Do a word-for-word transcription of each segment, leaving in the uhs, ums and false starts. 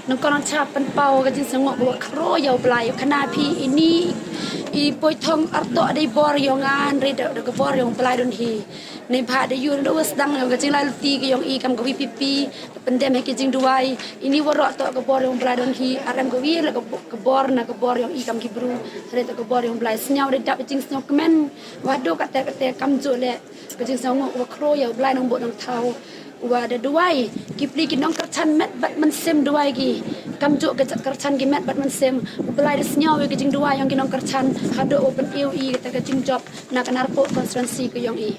Nang ko nang cha pynpaw ka jingsngew ka wa khroo ya u Blai, ya khana phi ini i poi thong arto dei bor yong nga, hynrei da, da ka bor yong u Blai don hi. Neibhah da yoh da wa sdang yong ka jinglai luti ka yong i kam ka V P P, pyndem ha ki jingduwai, ini waroh toh ka bor yong u Blai don hi, arem ka wi la ka bo-, ka bor na ka bor yong i kam ki bru, hynrei toh ka bor yong u Blai. Sñiaw da dap jingsñiaw kmen, wa do kate kate kamjooh le ka jingsñiaw ngu wa khroo ya u Blai nang booh nang thaw. Wa da duwai ki pli ki nongkyrchan met bad mynsiem, duwai ki kamjooh ka jait kyrchan ki met bad mynsiem. U Blai da sñiaw ya ka jingduwai yong ki nongkyrchan, hadooh u pynew i kata ka jingjop na ka Narpuh constituency ka yong i.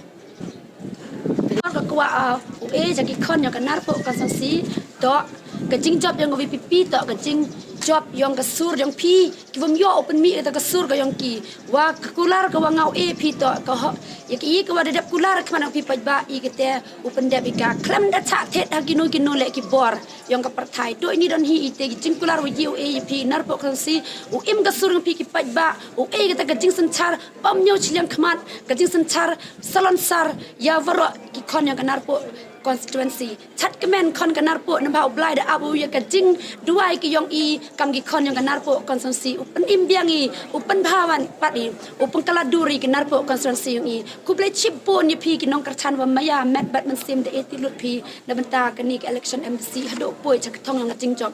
Ka kwah, ah, u e ya ki khon yong ka Narpuh constituency, toh ka jingjop yong ka V P P, toh ka jingjop yong ka sur yong phi, ki wym yoh u pynmih kata ka sur ka yong ki. Wa ka kular ka wa nga u e phi toh ka ho-, ya ki i ka wa da dep kular khmat yong phi paidbah, i kate u pyndep i ka khlem da chah thied ha kino kino le ki bor yong ka pyrthai. Toh ini don hi i te ki jingkular wa i e ya phi Narpuh constituency, u im ka sur yong phi ki paidbah, u e kata ka jingsynchar pamñiew chiliang khmat, ka jingsynchar salonsar ya waroh ki khon yong ka Narpuh constituency. Chat kmen khon ka Narpuh, neibhah u Blai da ap u ya ka jingduwai ki yong i kam ki khon yong ka Narpuh constituency, u pynim biang i, u pynbha wan pat i, u pynkylla dur i ka Narpuh constituency yong i. Khublei chibun ya phi ki nongkyrchan wa maya met bad mynsiem, da e ti lut phi na bynta kani ka election MDC hadooh poi cha ka thong yong ka jingjop.